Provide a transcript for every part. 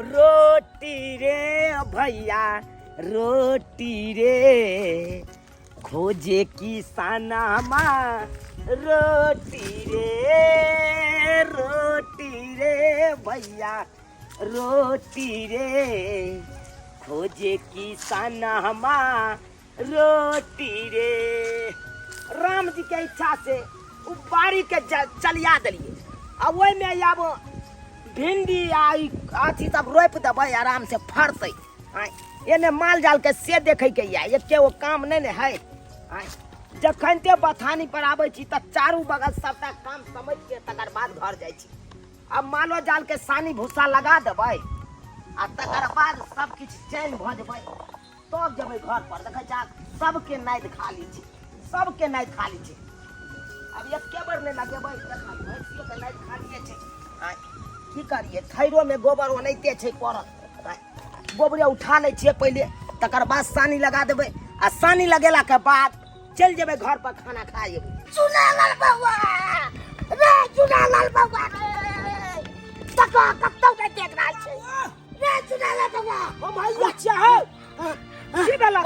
रोटी रे भैया रोटी रे खोजे किसानमा रोटी रे रोटी रे भैया रोटी रे खोजे किसानमा रोटी रे। राम जी के इच्छा से उ बाड़ी के चलिया देलिए आ ओहिमे आब भिंडी आ ई अथी सब रोपि देबै, आराम से फड़तै। आँय, एने माल जाल के से देखै के या एके ओ काम नहि ने है। आँय, जखन ते बथानी पर आबै छी तऽ चारू बगल सबटा काम समझ के तकर बाद घर जाइ छी। आब मालो जाल के सानी भूसा लगा देबै आ तकर बाद सब किछु चैन भऽ जेबै, तब जेबै घर पर। देखै छ सबके नादि खाली छै, सबके नादि खाली छै। आब एके बेर नहि लगेबै, देखा भैंसियो के नादि खालिए छै। आँय, की करियै, थैरोमे गोबर ओनाहिते छै पड़ल। आँय, गोबरे उठा लै छियै पहिले, तकर बाद सानी लगा देबै आ सानी लगेलाके बाद चलि जेबै घर पर, खाना खा जेबै। चुनालाल बौआ रे, चुनालाल बौआ रे, तको कतौ नहि देख रहल छै रे चुनालाल बौआ। हम हैया छियै हौ। की भेला?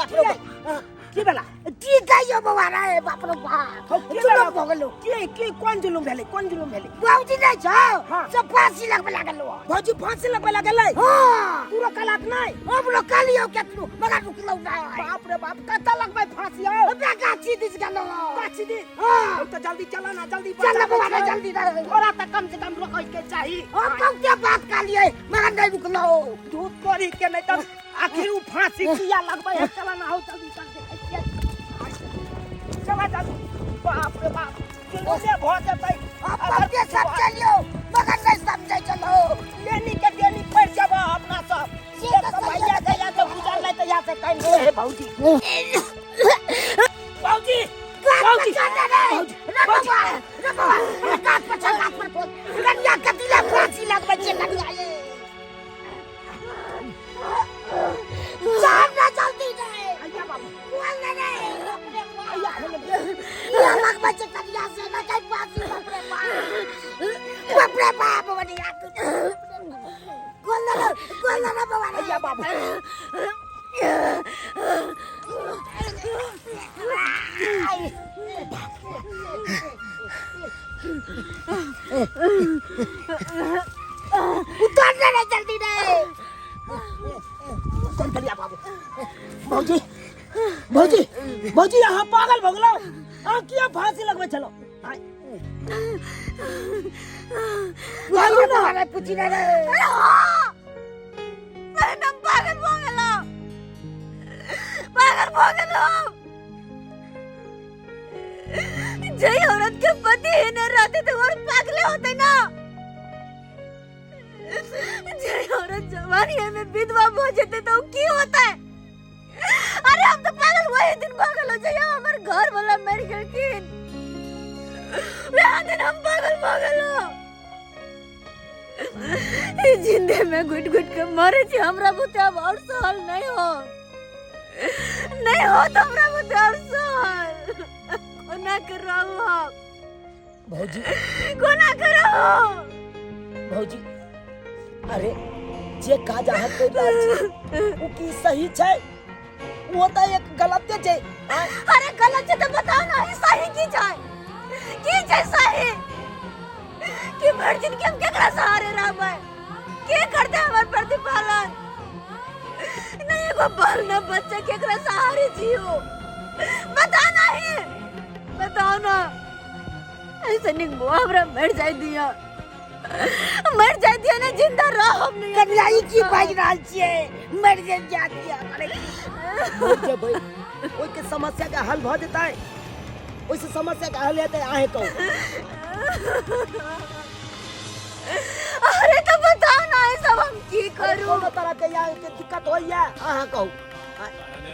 की भेला? की कहियो बौआ रे, बाप रे बाप, हौ, की जुलुम भेला? भऽ गेलो। की की कोन जुलुम भेलै? कोन जुलुम भेलै? बाबूजी नहि छौ? हाँ। से फांसी लगबे लागल हो। भौजी फांसी लगबे लागलै? हाँ। तू रोकलक नहि? हम रोकलियौ केतनो मगर रुकलौ नहि। बाप रे बाप, कतऽ लगबै फांसी हौ? हमरा गाछी दिस गेलो। गाछी दिस? हाँ। हौ, तऽ जल्दी चला ना, जल्दी। चल बचा बौआ रे, लै छै। जल्दी रे। तोरा तऽ कम से कम रोकै के चाही। हम बहुते बात कहलियै मगर नहि रुकलौ। धूप करी के नहि तऽ आखिर उ फांसी किया लगबै है। चला ना हौ, जल्दी चल, देखै छियै। चला जल्दी। बाप रे बाप, जुलूसे भऽ जेतै। हम बहुते समझलियौ मगर नहि समझै छलौ। लेनी के देनी पड़ि जेबऽ अपना सब। से एक तऽ तऽ सही भैया जहिया से गुजरलै तहिया से कहि हे भौजी, भौजी, भौजी, भौजी, भौजी। कनिया कथी लए फांसी लगबै छै कनिया ये? चल ना जल्दी रे। भैया बाबू। बोल ना रे। भैया खोल दे। ये लगबै छै कनिया से ना कहीं फांसी। बाप रे बाप, बाप रे बाप, बनिया बोल ना रे, बोल ना रे बाबा रे। भैया बाबू। उतर ना रे जल्दी रे। चल भैया बाबू। भौजी, भौजी, भौजी, अहाँ पागल भऽ गेलौ? अहाँ किया फांसी लगबै छलौ? आँय, बोल ना रे, पूछी ना रे। अरे हम पागल भऽ गेलहुँ, पागल भऽ गेलहुँ। जै औरत के पति ही न रहते तो और पागले होते ना। जै औरत जवानी में विधवा हो जेते तो की होता है? अरे हम तो पागल वही दिन पागल हो जाइए, हमार घर वाला मर गेलखिन, वह दिन हम पागल भऽ गेलहुँ। ई जिंदे में घुट घुट के मरे छी, हमरा बुते अब और सहल नहीं हो, नहीं हो तो हमरा बुते और सहल कोना के रहू हम? भौजी। कोना के रहू? भौजी, अरे जे काज अहाँ कर रहल छी ओ की सही छै? ओ तऽ एक गलते छै। आँय? अरे गलत छै तऽ बताओ ना, ई सही की छै? की छै सही? कि भर दिन के हम केकरा सहारे रहबै? के करते हमर प्रतिपालन? नहीं एगो बाल न बच्चा, केकरा सहारे जियो? बता ना ही, बताओ ना। ऐसे निक बुआ हमरा मर जाय दिया, मर जाय दिया ना, जिंदा रह हम नहीं। कनिया ई की बाजि रहल छियै? मरि जाय जा दिया करे। मरि जेबै, ओहिके समस्या के हल भऽ जेतै? ओहिसँ समस्या के हल हेतै, अहें कहू? अरे तो बताओ ना, ये सब हम की अरे करूं? कोनो तरह के यहाँ के दिक्कत होइया, अहाँ कहू?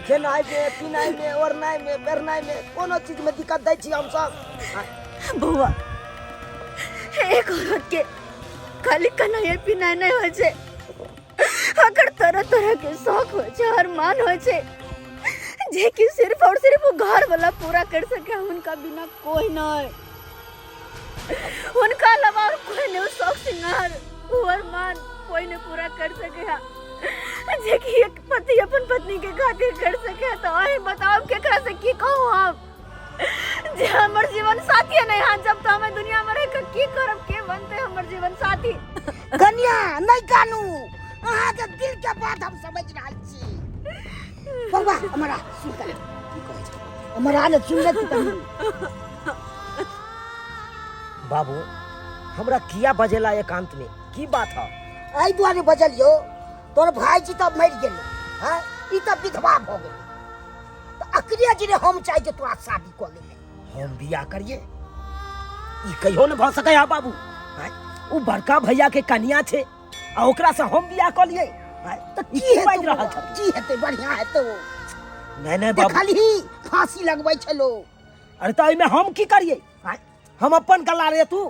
खेनाइ में, पीनाइ में, ओढ़नाइ में, पहिरनाइ में, कोनो चीज में दिक्कत दै छी हमसब? बौआ, एक औरत के खाली कनाइए पीनाइ नहीं होइ छै, अगर तरह तरह के शौक होइ छै, अरमान होइ छै, जे कि सिर्फ और सिर्फ वो घर वाला पूरा कर सके, उनका बिना कोई नहीं, उनका अलावा और कोई नहीं। वो शौक सिंगार, वो अरमान कोई नहीं पूरा कर सके है, जे कि एक पति अपन पत्नी के खातिर कर सके है। तो अहीं बताओ केकरा से की कहूँ हम, जे हमर जीवन साथी नहीं है, जब तो हमें दुनिया में रह के की करब, के बनते हमर जीवन साथी। कन्या नहीं कानू, अहाँके दिल के बात हम समझ रहल छी। बौआ हमरा सुन कर की कहै छै हमरा ने सुन ले तू कनी। बाबू हमरा किया बजेला एकांत में, की बात है? एहि दुआरे बजलियो, तोर भाईजी तऽ मरि गेलै, हैं, ई तऽ विधवा भऽ गेलै, तऽ अकरे जे हम चाहै जे तोरा शादी कऽ लेबै। हम बियाह करिए ई कहियो ने भऽ सकै है बाबू। आँय, उ बड़का भैया के कनिया छै आ ओकरा से हम बियाह कऽ लिए। आँय, तऽ ई की की हेतौ बाजि रहल बौआ? छथिन? की हेतै, बढ़िया हेतौ। नहीं नहीं बाबू। देखलही फांसी लगबै छलो। अरे तऽ एहिमे हम की करिए? आँय, हम अपन गला रे तू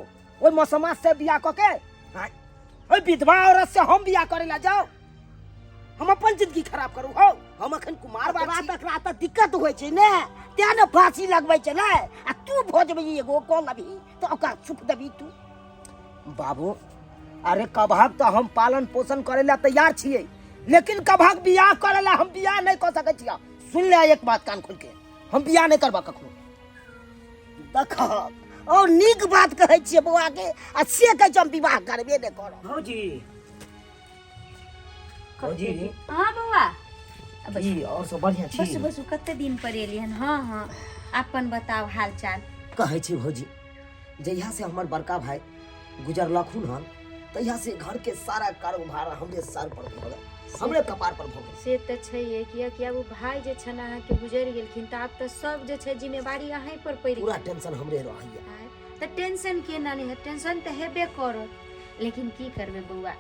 ओहि मौसमा से बियाह कऽ के, आँय, ओहि विधवा औरत से हम बियाह करे ला जाओ, हम अपन जिंदगी खराब करू? हो हम अखन कुमार बार तकरा छी। तकरा तऽ दिक्कत होइ छै ने, तें ने फांसी लगबै छै ने। आ तू भऽ जेबही एगो कऽ लेबही तऽ ओकरा सुख देबही तू। बाबू अरे कभाग तऽ हम पालन पोषण करे ला तैयार छियै, लेकिन कभाग बियाह करे ला हम बियाह नहीं कऽ सकै छियै। सुन ले एक बात कान खोल के, हम बियाह नहीं करबा कखनो। देखहक और नीक बात कहै छियै बौआ के, आ से कहै छै हम विवाह करबे नहि करब। भौजी, भौजी। हाँ बौआ। की और सब बढ़िया छी? बसु बसु, कते दिन पर एलियन? हाँ हाँ, अपन बताओ हाल चाल। कहै छी भौजी, जहिया से हमर बड़का भाई गुजरलखुन हन तहिया से घर के सारा कारोबार हमरे सर पर भऽ गेल, हमरे कपार पर भऽ गेल। से तऽ छैहे, कियाकि आब ओ भाय जे छनि अहाँके गुजरि गेलखिन तऽ आब तऽ सब जे छै जिम्मेवारी अहीं पर पड़ि पूरा गेल। टेंशन हमरे रहैया। आँय, तऽ टेंशन केना नहि हैत, टेंशन तऽ हेबे करत, लेकिन की करबै बौआ,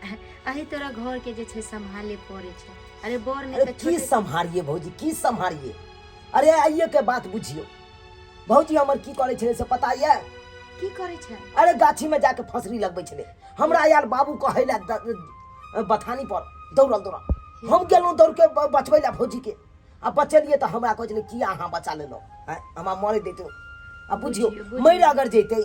अही तोरा घर के जे छै सम्हाले पड़ै छै। अरे बड़ नहि अरे तऽ की छोटे सम्हारिए भौजी, की सम्हारिए? अरे आइए के बात बुझियो भौजी, हमर की करै छलै से पता ये? की करै छै? अरे गाछी में जाके फसरी लगबै छलै। हमरा आयल बाबू कहै ला बथानी पर दौड़ल दौड़ल हम गेलहुँ दौड़ के बचबै ला भौजी के, आ बचलिए तऽ हमरा कहै छलै किया अहाँ बचा लेलहुँ, आँय, हमरा मरे दैतौ। आ बुझियो बुझियौ, बुझियौ। मरि अगर जैतै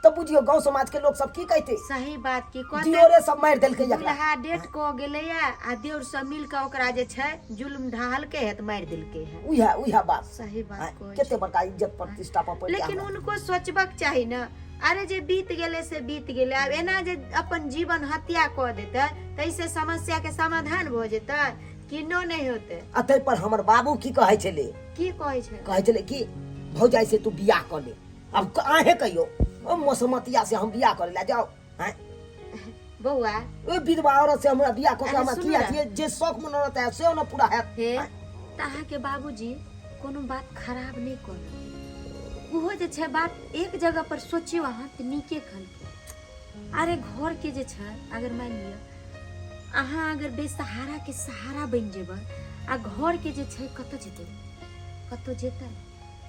तऽ बुझियो गाँव समाज के लोग सब की कहतै? सही बात की कहतै? दियोरे सब मारि देलकै एकरा। दुल्हा डेट कऽ गेलैया आ देवर सब मिल कऽ ओकरा जे छै जुल्म ढाहलकै है तऽ मारि देलकै है। उएह उएह बात। सही बात आँय, कहै कते छी। बड़का इज्जत प्रतिष्ठा पर पड़ि लेकिन गेल। उनको सोचबाक चाही ने, अरे जे बीत गेलै से बीत गेलै, आब एना जे अपन जीवन हत्या कऽ देतै ताहिसँ समस्या के समाधान भऽ जेतै? किनो नहि होतै। आ ताहि पर हमर बाबू की कहै छलै? की कहै छै? कहै छलै कि भौजाई से तू बियाह कऽ ले। अब अहें कहियो ओ मसमतिया से हम बियाह करे ला जाओ? हैं बौआ, ओ विधवा औरत से हमरा बियाह कऽ के अरे हमरा सुनू की ने। अथी जे शौक मनोरथ है से न पूरा हैत। हे तऽ अहाँके बाबूजी कोनो बात खराब नहि कहलक, ओहो जे छै बात एक जगह पर सोचियौ अहाँ तऽ नीके कहलकै। अरे घर के जे छै अगर मानि लिअ अहाँ अगर बेसहारा के सहारा बनि जेबै आ घर के जे छै कतऽ जेतै, कतऽ जेतै?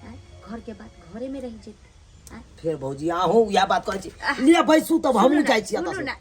आँय, घर के बात घरे में रहि जेतै। आँय? फेर भौजी अहूँ इएह बात कहै छी। लिअ बैसू तब, हमहूँ सुनू ने, जाइ छी एतऽ सुनू से। ने,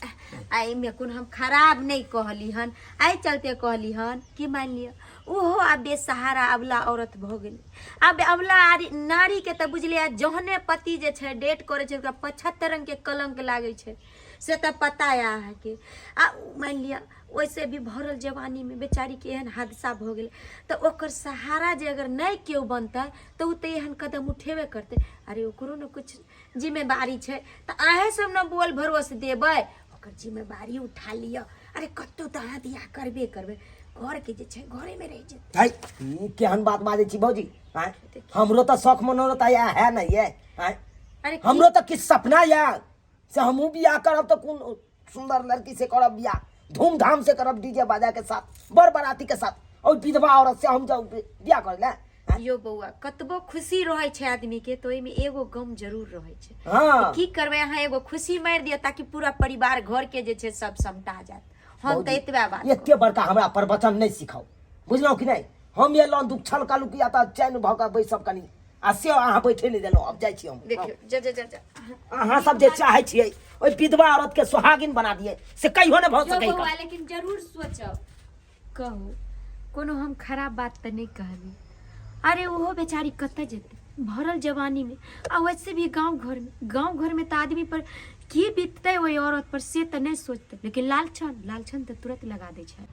एहिमे कोनो हम खराब नहि कहली हन, एहि चलते कहली हन कि मानि लिअ ओहो आब बेसहारा अबला औरत भऽ गेलै। आब अबला नारीके तऽ बुझलियै जहने पति जे छै डेट करै छै ओकरा 75 रङ्गके कलङ्क लागै छै, से तऽ पता यऽ अहाँके। आ मानि लिअ ओहिसँ भी भरल जवानीमे बेचारीके एहन हादसा भऽ गेलै तऽ ओकर सहारा जे अगर नहि केओ बनतै तऽ ओ तऽ एहन कदम उठेबे करतै। अरे ओकरो ने किछु जिम्मेवारी छै, तऽ अहेँ सब ने बोल भरोस देबै, ओकर जिम्मेवारी उठा लिअ। अरे कतहु तऽ अहाँ बियाह करबे करबै, घरके जे छै घरेमे रहि जेतै। है, ई केहन बात बाजै छी भौजी? आँय, हमरो तऽ शौख मनोरथ आया है ने ये? आँय, अरे हमरो तऽ किछु सपना यऽ से हमहूँ बियाह करब तऽ कोन सुंदर लड़की से करब बियाह, धूमधाम से करब, डीजे बाजा के साथ, बर बाराती के साथ, और विधवा औरत से हम जाऊ बियाह करे ला? यो बौआ, कतबो खुशी रहै छै आदमी के तऽ ओहिमे एगो गम जरूर रहै छै। हाँ। तऽ की करबै, अहाँ एगो खुशी मारि दिअ ताकि पूरा परिवार घर के जे छै सब समटा जायत। हम तऽ भौजी, एतबे बात एते बड़का हमरा प्रवचन नहि सिखाउ, बुझलहुँ कि नहि? हम एलहुँ दुख छल कालू किया तऽ चैन भऽ कऽ बैसब कनि, आ से अहाँ बैठे नहि देलहुँ। आब जाइ छी हम। देखियौ, जा जा जा जा। अहाँ सब जे चाहै छियै ओहि विधवा औरत के सोहागिन बना दियै से कहियो नहि भऽ यौ सकै। बौआ, लेकिन जरूर सोचब, कहू कोनो हम खराब बात तऽ नहि कहली। अरे ओहो बेचारी कतऽ जेतै भरल जवानीमे, आ वैसे भी गाँव घरमे, गाँव घरमे तऽ आदमी पर की बीततै ओहि औरत पर से तऽ नहि सोचतै, लेकिन लालछन लालछन तऽ तुरंत लगा दै छै।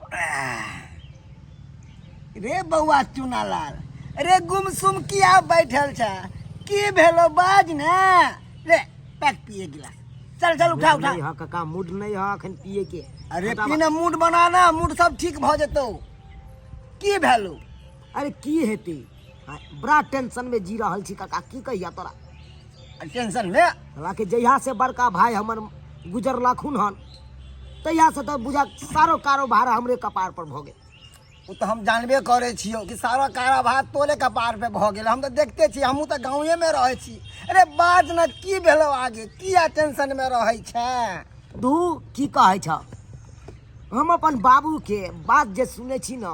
रे बौआ चुनालाल, रे गुमसुम किया बैठल छ? की भेलो बाज ने रे। पैक पिए गिलास, चल चल उठा उठा। नहीं हा काका, मूड नहीं हा अखन पिए के। अरे पी ने, मूड बना ना, मूड सब ठीक भ जेतौ। की भेलो? अरे की हेतै, बड़ा टेंशन में जी रहल छी काका, की कहिया तोरा। टेंशन में? हालांकि जहिया से बड़का भाई हमर गुजरलखुन हन तहिया से तऽ बुझा सारो कारोबार हमरे कपार पर भऽ गेल। ओ तऽ हम जानबे करै छियौ कि सारा कारोबार तोरे कपार पे भऽ गेल। हम तऽ देखते छी, हमहूँ तऽ गाँवे में रहै छी। अरे बाज ने, की भेलौ आगे, किया टेंशन में रहै छै? तू की कहै छ, हम अपन बाबू के बात जे सुनै छी ने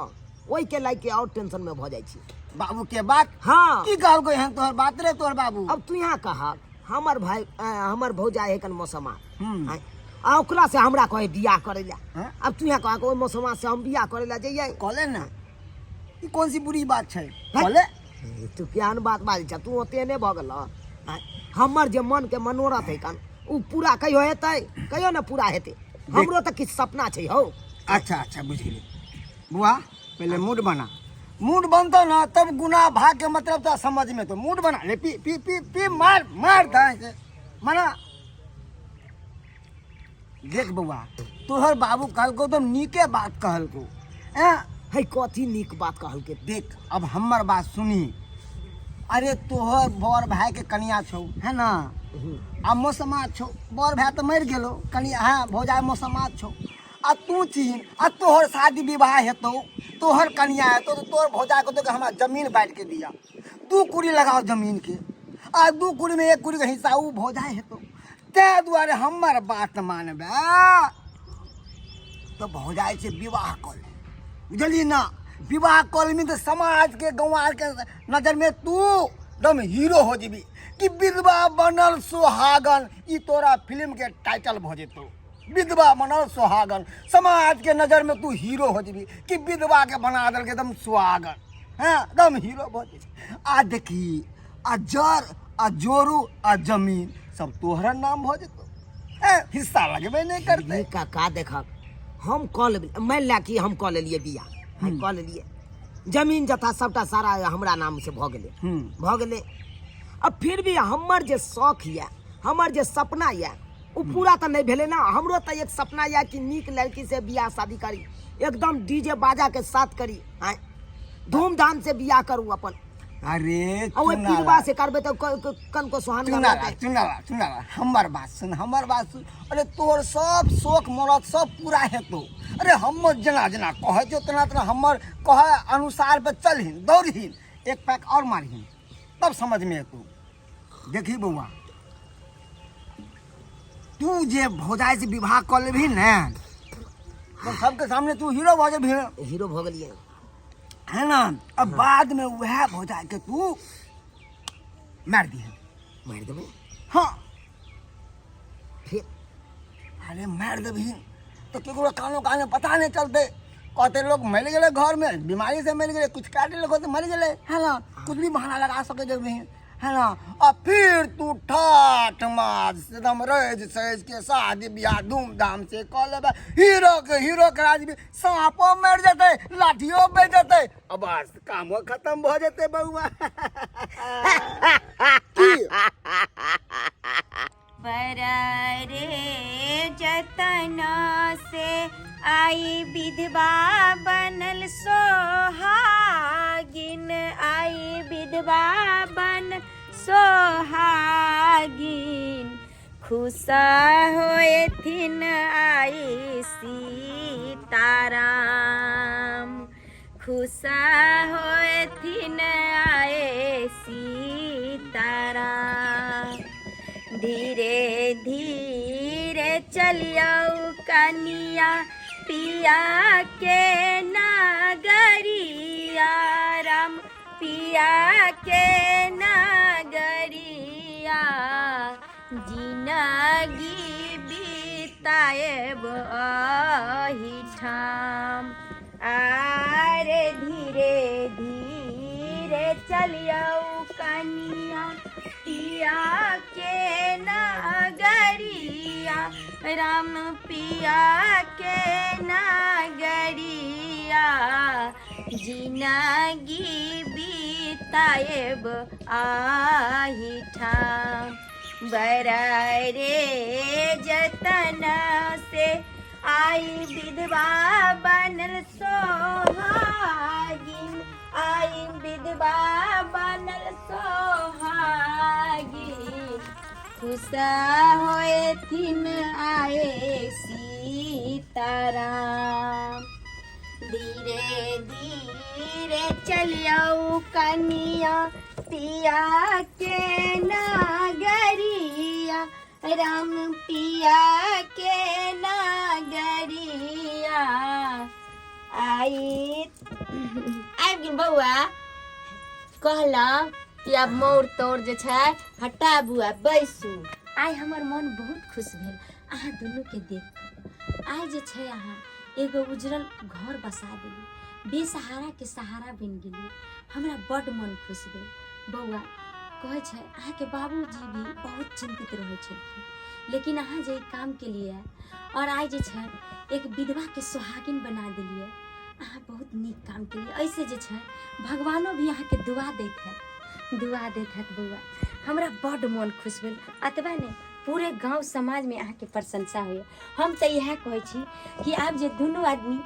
ओहिके लए के और टेंशन में भऽ जाइ छी। बाबू के बात? हाँ। की कहलको एहन तोहर बात रे तोहर बाबू? अब तू यहाँ कहा, हमर भाई हमर भौजाई है कन मौसमा, आ ओकरा से हमरा कहे बियाह करे ला। हाँ? अब तू यहाँ कहा ओहि मौसमा से हम बियाह करे ला जइयै? कहले ना, ई कौन सी बुरी बात छै? कहले। तू केहन बात बाजै छ, तू ओते नहि भऽ गेल। हमर जे मन के मनोरथ है कन उ पूरा कहियो हेतै? कहियो ने पूरा हेतै। हमरो तऽ किछु सपना छै हौ। अच्छा अच्छा, बुझि गेली बुआ। पहले मूड बना, मूड बनतो ना तब गुना भाग के मतलब तो समझ में। तो मूड बना ले, पी पी पी पी, मार मार दाएं से मना। देख बउआ, तोहर बाबू कहलको तो नीके बात कहलको। हैं? है कथी नीक बात कहलके? देख, अब हमर बात सुनी। अरे तोहर बड़ भाई के कनिया छौ है ना, आ मौसमा छौ। बड़ भाई तो मरि गेलो, कनिया हाँ भौजाई मौसमा छौ, आ तू छीन, आ तोहर शादी विवाह हेतौ, तोहर कनिया हेतौ, तो तोहर भौजा कहतौ कि हमरा जमीन बांटि के दिया, 2 कुड़ी लगाओ जमीन के, आ 2 कुड़ी में 1 कुड़ी के हिस्सा उ भौजाई हेतौ। ताहि दुआरे हमर बात मानबे तो भौजाई से विवाह कऽ ले, बुझलियै ना? विवाह कऽ लेबही तऽ समाज के गंवार के नजर में तू एकदम हीरो हो जेबी कि विधवा बनल सुहागन, ई तोरा फिल्म के टाइटल भऽ जेतौ, विधवा बनल सुहागन। समाज के नजर में तू हीरो हो जेबी कि विधवा के बना देलकै एकदम सुहागन, हाँ एकदम हीरो भऽ जेबी। आ देखी, आ जर आ जोरू आ जमीन सब तोहरा नाम भऽ जेतौ, हिस्सा लगबे नहि करतै। काका देखक, हम कऽ लेबै, मानि ले कि हम कऽ लेलियै बियाह, हम कऽ लेलियै, जमीन जथा सबटा सारा हमरा नाम से भऽ गेलै, भऽ गेलै। अब फिर भी हमर जे शौक यऽ, हमर जे सपना यऽ, ओ पूरा तऽ नहि भेलै ने। हमरो तऽ एक सपना यऽ कि नीक लड़की से बियाह शादी करी, एकदम डीजे बाजा के साथ करी, आँय धूमधाम से बियाह करू अपन। अरे आ ओहि पीरबा से करबै तऽ कनको सोहान चुनाला चुनाला चुनाला, हमर बात सुन, हमर बात सुन। अरे तोहर सब शौक मरद सब पूरा हेतौ। अरे हमर जेना जेना कहै छौ तेना तेना हमर कहै अनुसार पे चलहिन, दौड़हिन, एक पैक और मारहिन, तब समझ में एतौ। देखी बौआ, तू जे भौजाई से विवाह कऽ लेबही ने तो सबके सामने तू हीरो भऽ जेबही। हीरो भऽ गेलियै है ना? अब बाद में वह भौजाई के तू मार दिहे। मारि देबै? हाँ। फिर? अरे मार देबही तो केकरो कानो कानो पता नहीं चलते, कहते लोग मर गेलै घर में, बीमारी से मर गेलै, कुछ काट लेलको तो मर गेलै, है ना? कुछ भी बहाना लगा सके देबही, है ना? आ फिर तू ठाठ मार एकदम रज सज के शादी बियाह धूमधाम से कऽ लेबै, हीरो के हीरो करा देबही, साँपो मरि जेतै, लाठियो बचि जेतै, आ बस कामो खत्म भऽ जेतै बौआ। की पर रे जतन से आई विधवा बनल सोहागिन, आई विधवा बन सोहागिन, खुश होएथिन आई सीताराम, खुश होएथिन आए सीताराम। धीरे धीरे चलियौ कनिया पिया के नागरिया, राम पिया के नागरिया, जिनगी बिताएब अहिठाम। आरे धीरे धीरे चलियौ कनिया पिया के नागरिया, राम पिया के नागरिया, जिनगी बिताएब आही ठाम। बड़ा रे जतन से आई विधवा बनल सोहागिन, आई विधवा बनल सोहागिन, खुश होएथिन आए सीताराम। धीरे धीरे चलियौ कनिया पिया के नागरिया, राम पिया के नागरिया। आई आबि गेल बौआ, कहलहुँ कि आब मोर तोर जे छै हटाबू आ बैसू। आइ हमर मन बहुत खुश भेल अहाँ दुनूके देख कऽ। आइ जे छै अहाँ एगो उजरल घर बसा देली, बेसहाराके सहारा बनि गेली। हमरा बड्ड मन खुश भेल बौआ। कहै छै अहाँके बाबूजी भी बहुत चिन्तित रहै छलखिन, लेकिन अहाँ जे ई काम केलियै और आइ जे छै एक विधवाके सोहागिन बना देलियै, अहाँ बहुत नीक काम केलियै। एहिसँ जे छै भगवानो भी अहाँके दुआ दैत हैत, दुआ दैत हैत बौआ। हमरा बड्ड मोन खुश भेल। एतबे नहि, पूरे गाँव समाजमे अहाँके प्रशंसा होइए। हम तऽ इएह कहै छी कि आब जे दुनू आदमी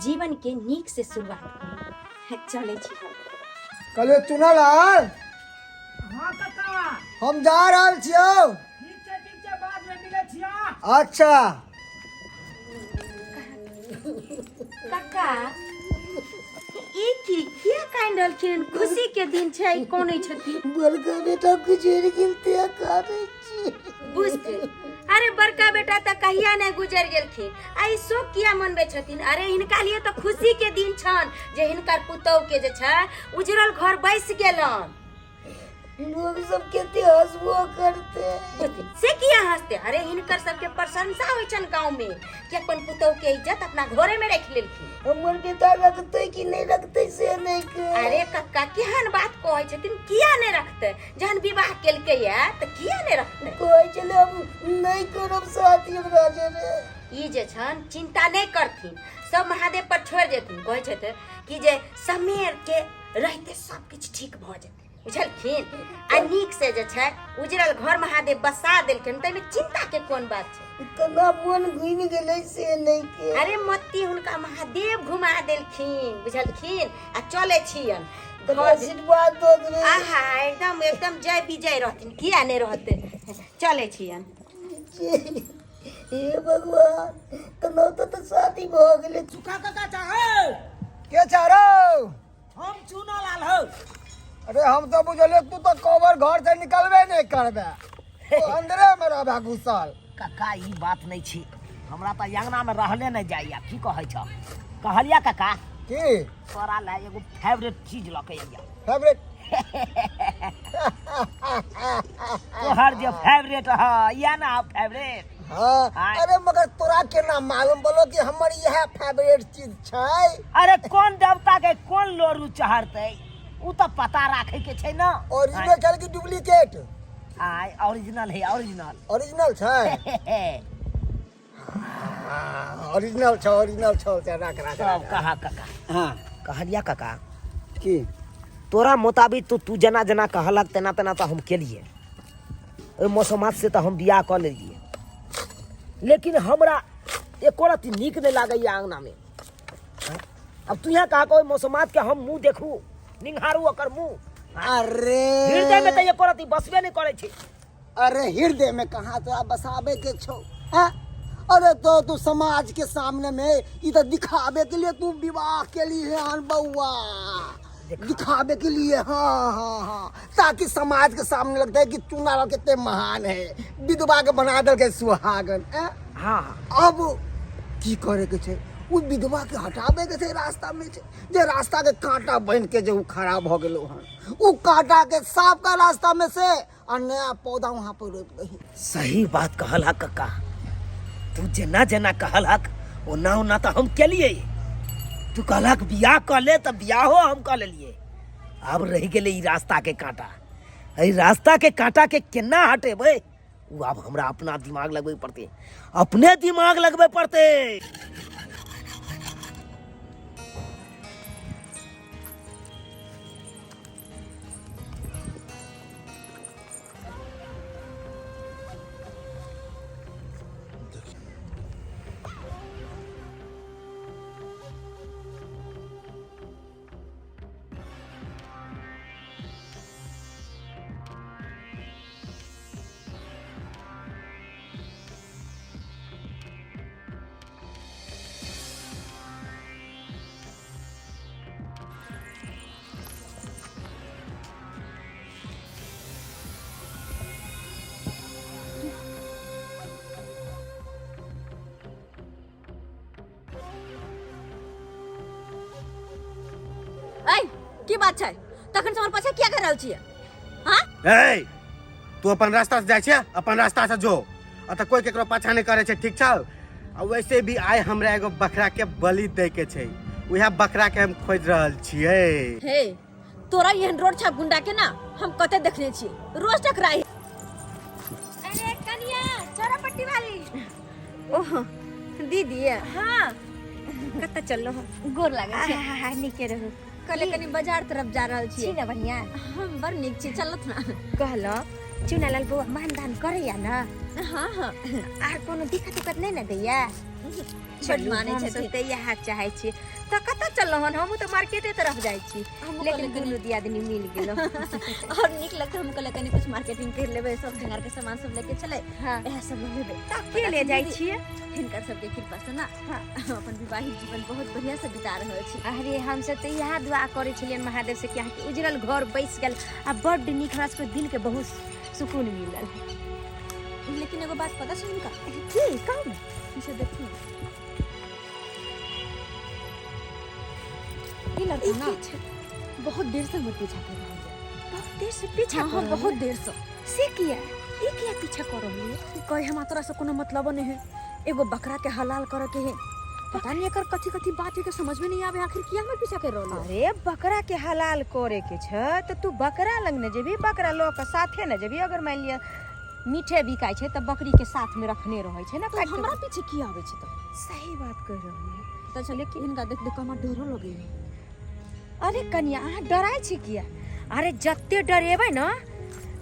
जीवनके नीकसँ शुरुआत करू। चलै छी हम। कहलियौ चुनालाल। हाँ काका। हम जा रहल छियौ। ठीक छै, ठीक छै, बाद में मिलै छिया। अच्छा। काका, ई की किया कानि रहलखिन? खुशी के दिन छै, ई कोनै छथिन? बड़का बेटा गुजरि गेल ते कानै छी। बुझते, अरे बड़का बेटा तऽ कहिया नहि गुजरि गेलखिन, आ ई शोक किया मनबै छथिन? अरे हिनका लिए तऽ खुशी के दिन छन जे हिनकर पुतोह के जे छै उजरल घर बसि गेलन। लोग सब कते हंसबो करते। से किया हंसते? अरे हिनकर सबके प्रशंसा होइ छन गांव में कि अपन पुतोह के इज्जत अपना घरे में रख लेलखिन। हमर बेटा रखते कि नहीं रखते से नहीं के। अरे कक्का, केहन बात कहै छथिन? किया नहीं रखते? जहन विवाह केलकै या तऽ किया नहीं रखते? कहै छलै हम नहीं करब शादी ओकरा जरे। ई जे छन चिंता नहीं करथिन, सब महादेव पर छोड़ि देथिन। कहै छथिन कि जे समय के रहते सब किछु ठीक भऽ जेतै, बुझलखिन? आ नीक से जे छै उजरल घर महादेव बसा देलखिन, ताहिमे चिंता के कोन बात छै? केना मोन घुमि गेलै से नहि के। अरे मत्ती हुनका महादेव घुमा देलखिन, बुझलखिन? आ चले छियन तकर आशीर्वाद दऽ देबै। आहा, एकदम एकदम जय विजय रहथिन, किया नहि रहतै? चले छियन। हे भगवान, केना तऽ शादी भऽ गेलै। सुखा काका चाहे के चारो? हम चूना लाल हो। अरे हम तो बुझलियै तू तो कवर घर से निकलबे नहीं करबे, तू अंदरे में रहबे घुसल। काका ई बात नहीं छी, हमरा तऽ अंगना में रहले नहीं जाइया। की कहै छ? कहलिया काका की तोरा ला एगो फेवरेट चीज लऽ के अइया। फेवरेट? तोहर जे फेवरेट ह या ना फेवरेट? हाँ। हाँ। अरे मगर तोरा केना मालूम बोलो कि हमर यह फेवरेट चीज छै? अरे कोन देवता के कोन लोरू चढ़तै उ तऽ पता राखे के छै ना। ओरिजिनल छल कि डुप्लीकेट? आय ओरिजिनल है, ओरिजिनल। ओरिजिनल छै? हाँ, ओरिजिनल छौ, ओरिजिनल छौ, ते राख राख सब राख। कहा काका। हाँ। कहलिया काका की तोरा मुताबिक तो तू जेना जेना कहलक तेना तेना तऽ हम केलिए। ओहि मौसमात से तऽ हम बियाह कऽ लेलिए, लेकिन हमरा एको रत्ती नीक नहि लागैया आंगना में। अब तू यहाँ कहा ओहि मौसमात के हम मुँह देखू, निंघारू ओकर मुँह? अरे हृदय में तऽ एको रत्ती बसबे नहि करै छै। अरे हृदय में कहाँ तोरा बसाबे के छौ? हैं? अरे तो तू समाज के सामने में ई तो दिखावे के लिए तू विवाह के लिए हन बउआ, दिखावे के लिए। हाँ हाँ हाँ, ताकि समाज के सामने लगता है कि चुनाव कितने महान है, विधवा के बना दल के सुहागन। हैं? हाँ, हाँ। अब की करे के छै? उ विधवा के हटाबे के छै रास्ता में छै, जे रास्ता के कांटा बन के जे उ खड़ा भ गेलो हन, उ कांटा के साफ का रास्ता में से आ नया पौधा वहां पर रोपि दही। सही बात कहल हक कक्का, तू जेना जेना कहल हक ओना ओना तऽ हम केलिए। तू कहलक बियाह कऽ ले तऽ बियाहो हम कऽ लेलिए। आब रहि गेलै ई रास्ता के कांटा, एहि रास्ता के कांटा के केना हटेबै ओ आब हमरा अपना दिमाग लगबै पड़तै, अपने दिमाग लगबै पड़तै। ऐ की बात छै तखन से हमर पाछा किया कर रहल छियै? हाँ। ए, तू अपन रास्ता से जाइ छै, अपन रास्ता से जो। आ तऽ कोई केकरो पाछा नहि करै छै, ठीक छौ? आ वैसे भी आइ हमरा एगो बकरा के बलि दै के छै, उएह बकरा के हम खोजि रहल छियै। हे तोरा एहन रोड छाप गुंडा के ना हम कते देखने छियै, रोज टकराई। अरे कनिया चोरा पट्टी वाली। ओह दीदी। हाँ कतऽ चललो हो? गोर लागै छै। आहा, नीके रहू। कहले कनी बाजार तरफ जा रहल छी छियै। ने बढ़िया? हम बड़ नीक छी, चलत ना। कहलो चुनालाल बौआ मान दान करैया ना? हाँ हाँ। आर कोनो दिक्कत उक्कत नहि ने दैया? बड मानै हमसब छथिन। तऽ इएह चाहै छियै। तऽ कतऽ चललो हन? हमहूँ तऽ मार्केटे तरफ जाइ छी, हमहूँ लेकिन कहलियै दुनू दियादनी मिल गेलो और नीक लगतै। हम कहले कनी कुछ मार्केटिंग कर लेबै, सब श्रृंगार के सामान सब लेके चले। हाँ। इएह सब लऽ लेबै। तऽ के ले जाइ छियै? हिनकर सबके कृपा से ना हाँ। हम अपन विवाहित जीवन बहुत बढ़िया से बिता रहल छी। अरे हमसब तऽ इएह दुआ करै छलियनि महादेव से कि अहाँके उजरल घर बसि गेल आ बड्ड नीक, हमरा सबके दिलके बहुत सुकून मिलल। लेकिन एगो बात पता छै हिनका? की कहू ने। पीछे देखू, ई लड़का ना बहुत देर से हमर पीछा कर रहल है। बहुत देर से पीछा? हाँ हाँ, कर रहल बहुत है? देर से। से किया, ई किया पीछा कर रहल है? कहे हमरा तोरा से कोनो मतलब नहीं है, एगो बकरा के हलाल करे के है। पता नहीं एकर कथी कथी बात है के समझ में नहीं आवे, आखिर किया हमर पीछा कर रहल है। अरे बकरा के हलाल करे के छै तऽ तू बकरा लग ने जेबही, बकरा लऽ कऽ साथे ने जेबही। अगर मानि लिअ मीठे बिकाइ छै तऽ बकरी के साथ में रखने रहै छै ने। तो काटि कऽ। हमरा पीछे किया आवे छै? तऽ सही बात कहि रहल है। तऽ चले कि हिनका देख देख के हमरा डरो लगे है। अरे कनिया अहाँ डराइ छी किया? अरे जते डरेबै ने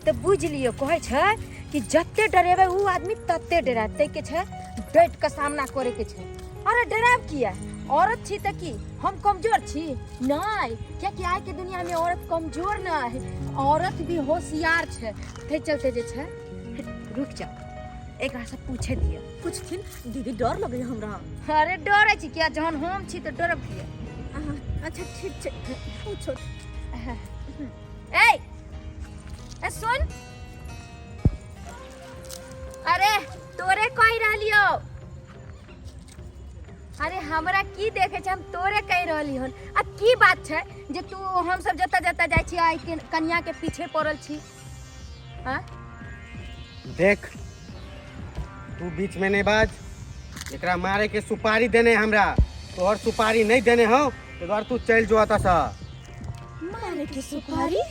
तऽ बुझि लियौ, कहै छै कि जते डरेबै ओ आदमी तते डरायत। ताहिके छै डटि कऽ सामना करैके छै। अरे डरायब किया? औरत छी तऽ की हम कमजोर छी? नहि, कियाकि आइके दुनियामे औरत कमजोर नहि है, औरत भी होशियार छै। ताहि चलते जे छै रुकि जाउ, एकरा से पूछे दिअ। पूछथिन दीदी, डर लगे हमरा। अरे डरै छी किया? जहन हम छी तऽ डरब किया? अच्छा ठीक छै, पूछो। ए ए सुन, अरे तोरे कहि रहलियो। अरे हमरा की देखे छै? हम तोरे कहि रहली हन। आ की बात छै जे तू हम सब जतऽ जतऽ जाइ छी आइ के कनिया के पीछे पड़ल छी? हाँ। देख, तू बीच में नहीं बाज। एकरा मारे के सुपारी देने हमरा, तोहर सुपारी नहीं देने हो तो दुआरे तू चल जो अतः से। मारे के सुपारी?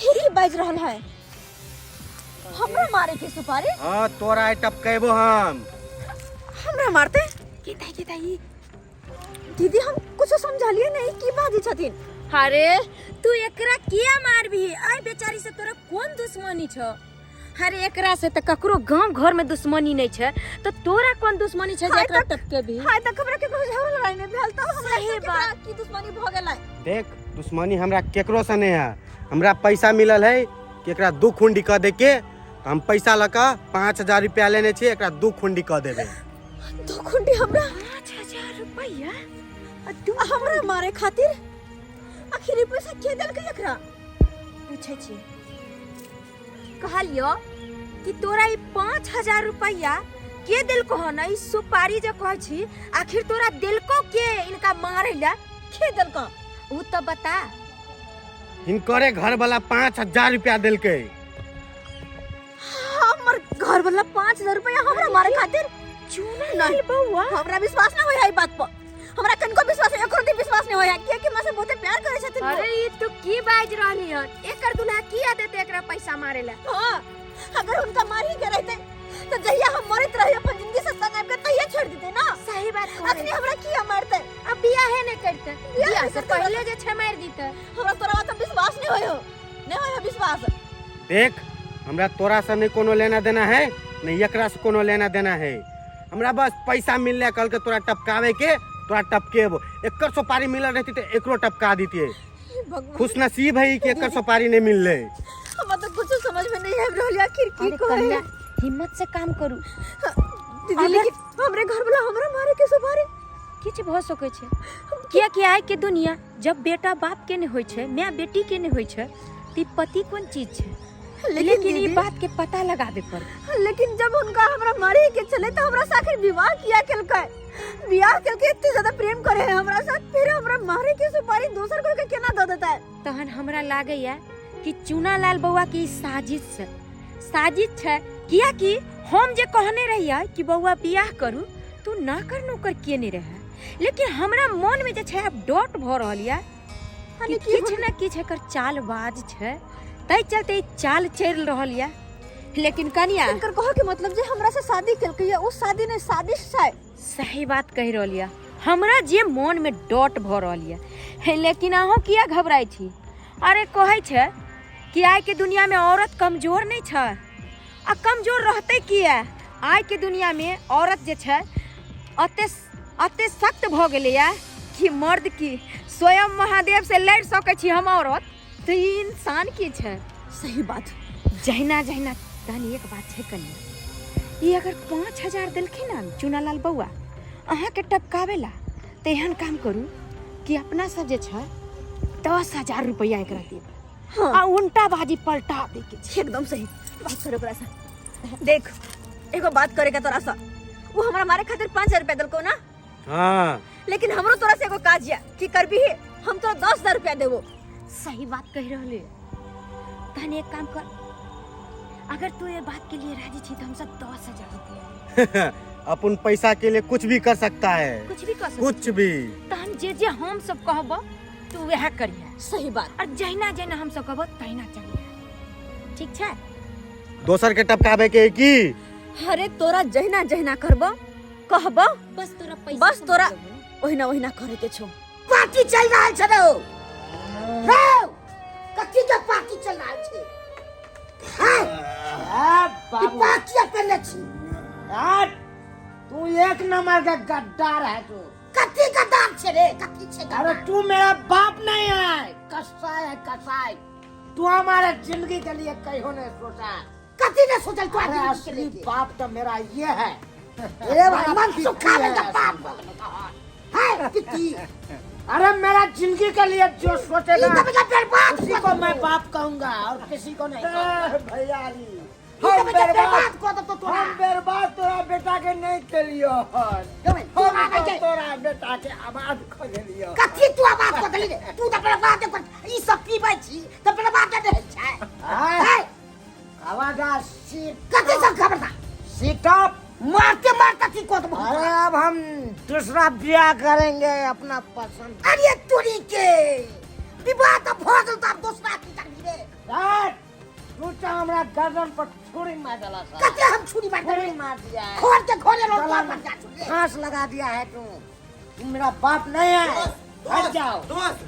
ही बाज रहल है, हमरा मारे के सुपारी? हाँ, तोरा आइ टपकेबो हम। हमरा मारते? की ताई, की ताई? दीदी हम कुछ समझलिए नहीं, की बाजै छथिन? अरे तू एकरा किया मारबी? आइ बेचारी से तोरा कोन दुश्मनी छौ? अरे एकरा से तऽ ककरो गांव घर में दुश्मनी नहीं छै, तऽ तोरा कोन दुश्मनी छै जे हाय एकरा तक- टपकेबी? हाय तक हमरा केकरो झगड़ा लड़ाई नहीं भेल, तब हमरा सही से केकरा बात। की दुश्मनी भ गेलै? देख, दुश्मनी हमरा केकरो से नहीं है। हमरा पैसा मिलल है कि एकरा दू खुंडी कऽ दे के, तऽ हम पैसा लऽ कऽ 5000 रुपया लेने छियै, एकरा दू खुंडी कऽ देबै। दू खुंडी हमरा? 5000 रुपया? हमरा मारे खातिर? आखिर ई पैसा के देलकै एकरा? पूछै छी, कहलियो कि तोरा ई 5000 रुपया के देलको हन? ई सुपारी जे कहै छी, आखिर तोरा देलको के इनका मारे ला? के देलको? उ तऽ बता। हिनकरे घर वाला 5000 रुपया देलकै। हमर घर वाला 5000 रुपया हमरा मारे खातिर? चूना नहीं। बउआ। हमरा विश्वास ना होय है ई बात पर, हमरा कनको विश्वास नहीं, एको रत्ती विश्वास नहीं होय है, कियाकि हमरा से बहुते प्यार करे छथिन वो। अरे ई तू की बाजि रहली हन? एकर दुल्हा किया देते एकरा पैसा मारे ला? हाँ, अगर हुनका मारही के रहते तो जहिया हम मरत रही अपन जिंदगी से संग आबि के तहिया छोड़ देते ना। सही बात कहै। अखनी हमरा किया मारते? अब बियाहे नहि करते, बियाह बियाह नहि से करते। पहिले जे छै मारि दिते। हमरा तोरा बात पर विश्वास नहीं होय हो, नहीं होय हो विश्वास। देख, हमरा तोरा से नहीं कोनो लेना देना है, नहीं एकरा से कोनो लेना देना है। हमरा बस पैसा मिलले कल के तोरा टपकावे के, तोरा टपकेबो। एकर सुपारी मिलल रहती तो एकरो टपका दीतिए। हे भगवान, खुश नसीब है कि एकर सुपारी नहीं मिलले। हमरा तो कुछ समझ में नहीं आबि रहल आखिर की अरे कहे। कन्या, हिम्मत से काम करू दीदी, अगर- लेकिन हमरे घर वाला हमरा मारे के सुपारी किछु भऽ सकै छै, कियाकि आइ के दुनिया जब बेटा बाप के नहि होइ छै, माय बेटी के नहि होइ छै, तऽ ई पति कोन चीज छै? लेकिन ई दीदी, बात के पता लगाबे पड़त। लेकिन जब उनका हमरा मारे के चले तो हमरा से आखिर विवाह किया केलकै? बियाह केलकै, इतने ज्यादा प्रेम करे है हमरा साथ, फिर हमरा मारे के सुपारी दोसर कोई के केना दऽ देता है? तहन हमरा लागैया कि चूनालाल बौआ के ई साजिश छै, साजिश छै। कियाकि हम जे कहने रहियै कि बौआ बियाह करू, तू ना कर नौकर केने रहे, लेकिन हमरा मन में जे छै आब डॉट भऽ रहल यऽ कि किछु ने किछु एकर चालबाज छै, ताहि चलते ई चाल चलि रहल यऽ। लेकिन कनिया, इनकर कहे के मतलब जे हमरा से शादी केलकै या उ शादी नहीं साजिश छै। सही बात कहि रहल यऽ, हमरा जे मन में डॉट भऽ रहल यऽ। लेकिन अहूँ किया घबराइ छी? अरे कहै छै कि आइ के दुनिया में औरत कमजोर नहि छै, आ कमजोर रहतै किया? आइ के दुनिया में औरत जे छै अते अते सख्त भऽ गेलैया कि मर्द की स्वयं महादेव से लड़ि सकै छी हम औरत, तऽ ई इंसान की छै? सही बात। जहिना जहिना तहन एक बात छै कनिया, ई अगर 5000 देलखिन हन चूनालाल बौआ अहाँके टपकावे ला, तऽ एहन काम करू कि अपना सब जे छै 10,000 रुपैआ एकरा देब। हाँ। आ उल्टा बाजी पलटा दे के छै। एकदम सही बात करे ओकरा से। देख, एगो बात करे के तोरा से, वो हमरा मारे खातिर 5000 रुपया देलको ना? हाँ। लेकिन हमरो तोरा से एगो काज या कि करबी ही, हम तोरा 10,000 रुपया देबो। सही बात कहि रहले। तहन एक काम कर, अगर तू ये बात के लिए राजी छी तो हम सब 10,000 रुपया अपन पैसा के लिए कुछ भी कर सकता है। कुछ भी कर सकता। कुछ भी। तहन जे जे हम सब कहबो तू वएह करिहे। सही बात। और जहिना जहिना हम सब कहबो तहिना चलिहे, ठीक छै? दोसर के टपकावे के है की? अरे तोरा जहिना जहिना करबो कहबो बस तोरा पैसा बस तोरा देबो। ओहिना ओहिना करे के छौ। पार्टी चल रहल छै रौ, रौ कथी के पार्टी चल रहल छै? हैं? आ, ई बाबू पार्टी अपन छी। आ, तू एक नंबर का गद्दार है तू। कथी गद्दार छै रे? कथी छै गद्दार? अरे तू मेरा बाप नहीं है, कसाई है कसाई। तू हमारे जिंदगी के लिए कहीं नहीं सोचा। कथी ने सोचल तू? अरे जिंदगी के असली लिए? बाप तो मेरा ये है। रे भाई, मन पित्ती सुखा है में बाप है पित्ती। अरे मेरा जिंदगी के लिए जो सोचेगा ई तो बेटा बर्बाद उसी को मैं बाप कहूंगा और किसी को नहीं कहूंगा। भैया जी, ई तो हम बेटा बर्बाद बर्बाद कऽ देतौ तोरा। हम बर्बाद तोरा बेटा के नहीं केलियो हन। रे भाई, तोरा हम नहीं तो के- तोरा बेटा के आवाज कऽ देलियो। कथी तू आवाज कऽ देली रे? तू तऽ बर्बाद कर, ई सब पीबै छी तऽ बर्बाद नहि होइ छै। हाँ, है? आवाज आ, सीट कथी सब खबरदार? सीटअप। मारते मारते की कऽ देबौ। अरे अब हम दूसरा ब्याह करेंगे अपना पसंद। अरे तोरी के विवाह तऽ भऽ गेल, तऽ आब दोसरा की करबी रे? हट, तू तो हमरा गर्दन पर छुरी मार डाला सा। कते हम छुरी मार छुरी देबै? मार दिया है। खोल के खोले रो गला तोर में मर जा छुरी रे। फांस लगा दिया है तू। तू मेरा बाप नहीं है, हट जाओ। दोस्त,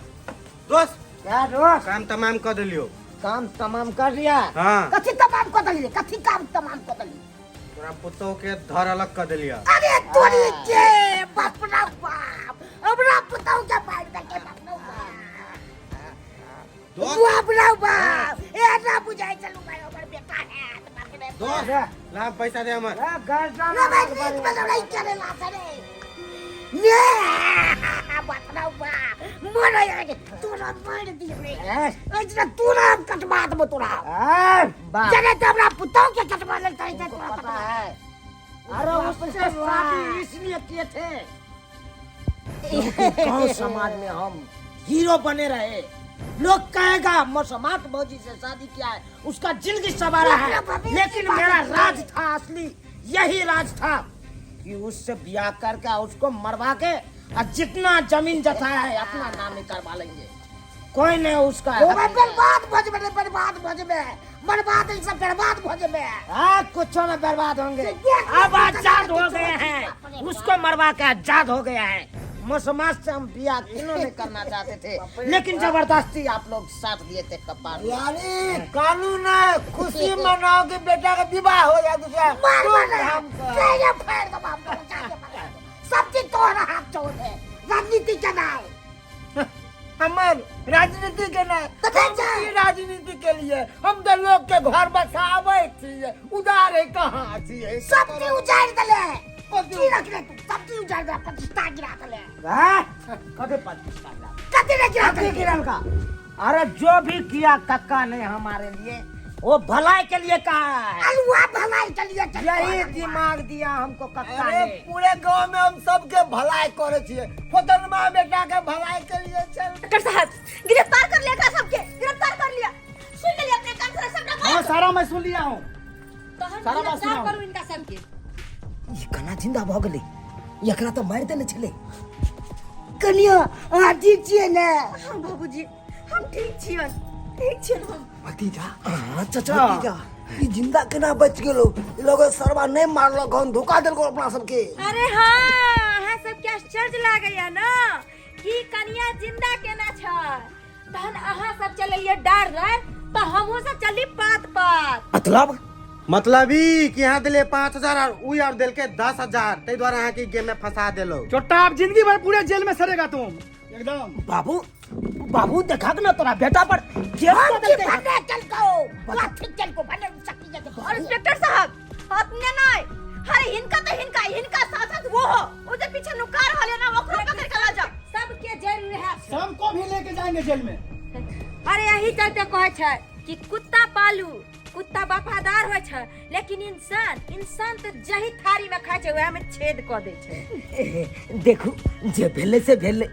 दोस्त। क्या दोस्त? काम तमाम कर दिलियो। काम तमाम कर दिया? हाँ। कथी तमाम कऽ देली रे? कथी काम तमाम कऽ देली? तोरा पुतोह के धर अलग कर दिलिया। अरे तोरी के बाप रे बाप, हमरा पुतहु के मारि देलकै बाप रे बाप। दोस्त। बाप रे बाप, ए ना बुझाइ छलु भाई हमर बेटा है, बाप रे बाप। दोस्त, ला पैसा दे हमर। ए, गर्दन रे भाई, अलग नीक बने। बनौलै करेला से रे। ने बाप रे बाप, मरै रे, तोरा मारि दियौ रे। ए, एहिना तोरा हम कटवा देबौ तोरा। ए, बाप। जने तऽ हमरा पुतहु के कटवा लेल तै तोरा तुमको पता कटवा। है, अरे उससे शादी इसलिए किए थे क्योंकि गांव समाज में हम हीरो बने रहे। लोग कहेगा मसमात भौजी से शादी किया है, उसका जिंदगी सवारा है। लेकिन मेरा राज था असली, यही राज था कि उससे ब्याह करके उसको मरवा के और जितना जमीन जथा है अपना नाम ही करवा लेंगे। कोई नहीं उसका ओमे बर्बाद भऽ जेबै रे, बर्बाद भऽ जेबै, बर्बाद ई सब बर्बाद भऽ जेबै। हाँ, कुछ में बर्बाद होंगे। अब आजाद हो गए हैं, उसको मरवा के आजाद हो गया है। मुसलमान से हम बिया क्यों नहीं करना चाहते थे, लेकिन जबरदस्ती आप लोग साथ दिए थे कपार। यानी कानून है, खुशी मनाओ कि बेटा का विवाह हो जाए दूसरा मार मार धूमधाम से। कहिए फाड़ दो बाप को, जाके मार दो। सब चीज तोहरा हाथ छोड़ है, राजनीति के नाम। हमर राजनीति के ना तो फिर हम जा। की राजनीति के लिए हम तो लोग के घर बसावे छिए, उदार है कहाँ छिए? सब चीज उजाड़ देले है। की रख ले तू? सब चीज उजाड़ दे, प्रतिष्ठा गिरा देले। हाँ? कभी प्रतिष्ठा गिरा? कथी ने गिरा कभी देले? गिरल का? अरे जो भी किया कक्का ने हमारे लिए, वो भलाई के लिए कहा है। अलुआ भलाई के लिए चल। यही दिमाग दिया हमको कक्का अरे ने। पूरे गांव में हम सबके भलाई करे छिए, फोतनमा बेटा के भलाई के लिए चल। डॉक्टर साहब गिरफ्तार कर लिया एकरा सबके, गिरफ्तार कर लिया। सुन लिया अपने कान से सबटा बात। हाँ, सारा मैं सुन लिया हूँ। तहन सारा बात गिरफ्तार सुनाओ। करू इनका सबके। ई कना जिंदा भऽ गेलै? एकरा तऽ मारि देने छलै। कनिया, अहाँ ठीक छियै ने? हाँ बाबूजी, हम ठीक छियन, ठीक छियन हम। भतीजा। हाँ चचा। भतीजा, ई जिंदा केना बच गेलो? ई लोग सरवा नहीं मारलक हन, धोखा देलको अपना सबके। अरे हाँ, अहाँ सबके आश्चर्य लागैया ना कि कनिया जिंदा केना छै। तहन अहाँ सब चललियै डार रह, तऽ हमहूँ सब चलली पात पात। मतलब? मतलब ई कि यहाँ दिले 5000 और उ और देलके 10,000, ताहि दुआरे अहाँ के गेम में फंसा देलो। चोट्टा, आप जिंदगी भर पूरे जेल में सड़ेगा तुम एकदम। बाबू, बाबू, देखा ना तोरा बेटा पर केस हम कऽ की देलकै। भन्ने चलको, तोरा ठीक चलको, भन्ने शक्ति जते। और इंस्पेक्टर साहब अपने नहीं, अरे हिनका तो हिनका, हिनका साथ साथ वो हो, वो जो पीछे नुका रहल है ना, ओकरो पकड़ के ला जाओ। सबके जरूर है। सबको भी लेके जाएंगे जेल में। अरे यही चलते कहै छै कि कुत्ता पालू, कुत्ता वफादार होइ छै, लेकिन इंसान, इंसान तऽ जही थारी में खाइ छै वएह में छेद कऽ दै छै। देखू, जे भेलै से भेलै,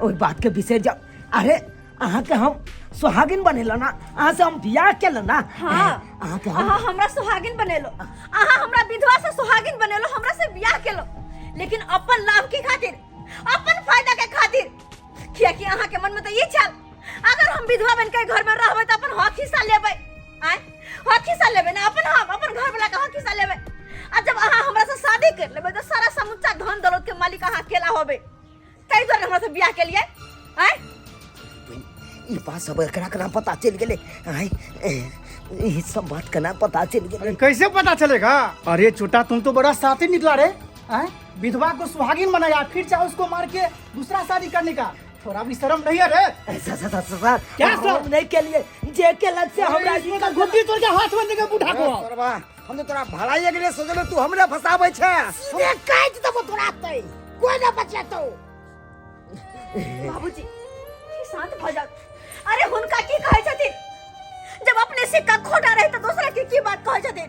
ओहि बात के बिसरि जाउ। अरे अहाँके हम सोहागिन बनेलहुँ ना, अहाँ से हम बियाह केलहुँ ना। हाँ। अहाँके हम अहाँ हमरा सुहागिन बनेलो, अहाँ हमरा विधवा से सुहागिन बनेलो, हमरा से बियाह केलो, लेकिन अपन लाभ के खातिर, अपन फायदा के खातिर। कियाकि अहाँ के मन में तो ई छल, अगर हम विधवा बन के घर में रहबै तऽ अपन हक हिस्सा लेबै। आँय, हक हिस्सा लेबै ना, अपन हम अपन घर वाला के हक हिस्सा लेबै। आ जब अहाँ हमरा से शादी कर लेबै तऽ सारा समूचा धन दौलत के मालिक अहाँ अकेला होबै, ताहि दुआरे हमरा से बियाह केलियै। आँय, ई बात सब एकरा केना पता चलि गेलै? आँय, ई सब बात केना पता चलि गेलै? अरे कैसे पता चलेगा? अरे छोटा, तुम तो बड़ा साथी निकला रे। आँय, विधवा को सुहागिन बनाया, फिर चाहे उसको मार के दूसरा शादी करने का, थोड़ा भी शर्म नहीं है रे? सर, सर, सर, सर, क्या सर? हम नहीं केलिए, जे केलक से हमरा अरे, इसको तो घुट्टी तोड़ के हाथ में देंगे बूढ़ा को। सरवा, हम तो तोरा भलाई के लिए सोचलो, तू हमरा फंसाबै छै। सीधे काटि देबो तोरा तै, कोई ना बचेतौ। बाबूजी शांत भऽ जाउ। अरे हुनका की कहै छथिन, जब अपने सिक्का खोटा रहे तऽ दोसरा के की बात कहै छथिन?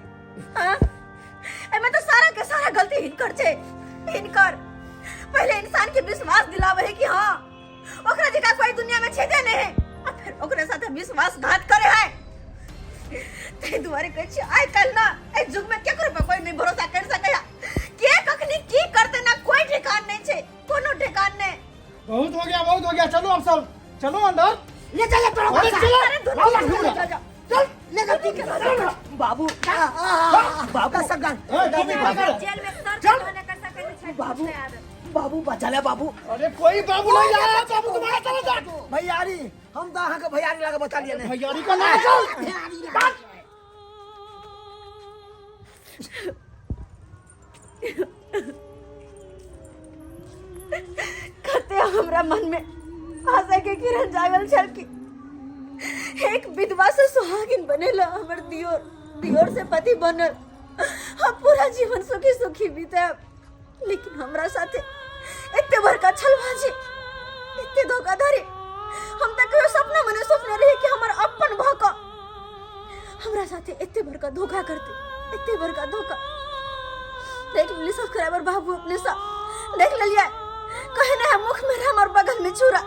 हाँ? एहिमे तऽ सारा के सारा गलती हिनकर छै, हिनकर। पहले इंसान के विश्वास दिलावे है कि हाँ ओकरा जगह कोई दुनिया में छेदे नहीं है, आ फिर ओकरा साथे विश्वासघात करे है। ताहि दुआरे कहै छी आइ काल्हि ना एहि युग में केकरो पर कोई नहीं भरोसा कर सकैया, के कखनी की करते ना कोई ठिकान नहीं छै, कोनो ठिकान नहीं। बहुत हो गया, बहुत हो गया, चलो अब सब चलो अंदर। ले चल तोरा अरे बच्चा। चलो। अरे दुनू चलो, के चलो। चल, चल। चल ले चल तू के चल। बाबू, बाबू, ए, तू भी क्या कर? जेल में सर चल। के कर सकै छै। बाबू। छै आदत। बाबू बचा ले बाबू। अरे कोई बाबू नहीं आया, बाबू तुम्हारा चलो जा। भैयारी, हम तो अहाँके भैयारी लागे बचा लिये ने। भैयारी का नाम चल। कते हमरा मन में आशा के किरण जागल छल कि एक विधवा से सुहागिन बनेला हमर दियोर, दियोर से पति बनल, हम पूरा जीवन सुखी सुखी बिताएब, लेकिन हमरा साथे एते बड़का छलबाजी, एते धोखाधड़ी, हम तऽ कहियो सपना में नहि सोचने रही कि हमर अपन भऽ कऽ हमरा साथे एते बड़का धोखा करते, एते बड़का धोखा। देख लेली सब्सक्राइबर बाबू अपने सा देख लेलियै, कहे नहीं मुख में हमर बगल में छुरा,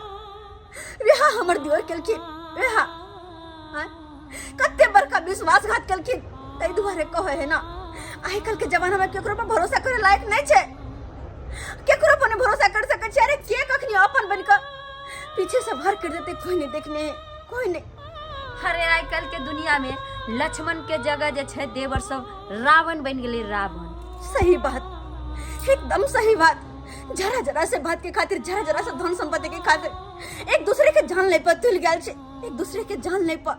वह हमर दियोर केलखिन, वह आँय? कते बड़का विश्वासघात केलखिन। ताहि दुआरे कहै है ना, आइ काल्हि के जमाना में केकरो पर भरोसा करे लायक नहीं छै, केकरो पर नहीं भरोसा कर सकै छै। अरे के कखनी अपन बनि कऽ पीछे से वार कर देते, कोई नहीं देखने है, कोई नहीं। अरे आइ काल्हि के दुनिया में लक्ष्मण के जगह जे छै देवर सब रावण बनि गेलै, रावण। सही बात, एकदम सही बात। जरा जरा से बात के खातिर, जरा जरा से धन संपत्ति के खातिर एक दूसरे के जान ले पर तुल गेल छै, एक दूसरे के जान ले पर।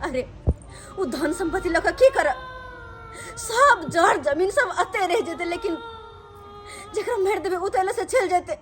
अरे उ धन संपत्ति लऽ कऽ की करब? सब जर जमीन सब अते रह जेतै, लेकिन जकरा मारि देबै ओ तऽ एले से चलि जेतै।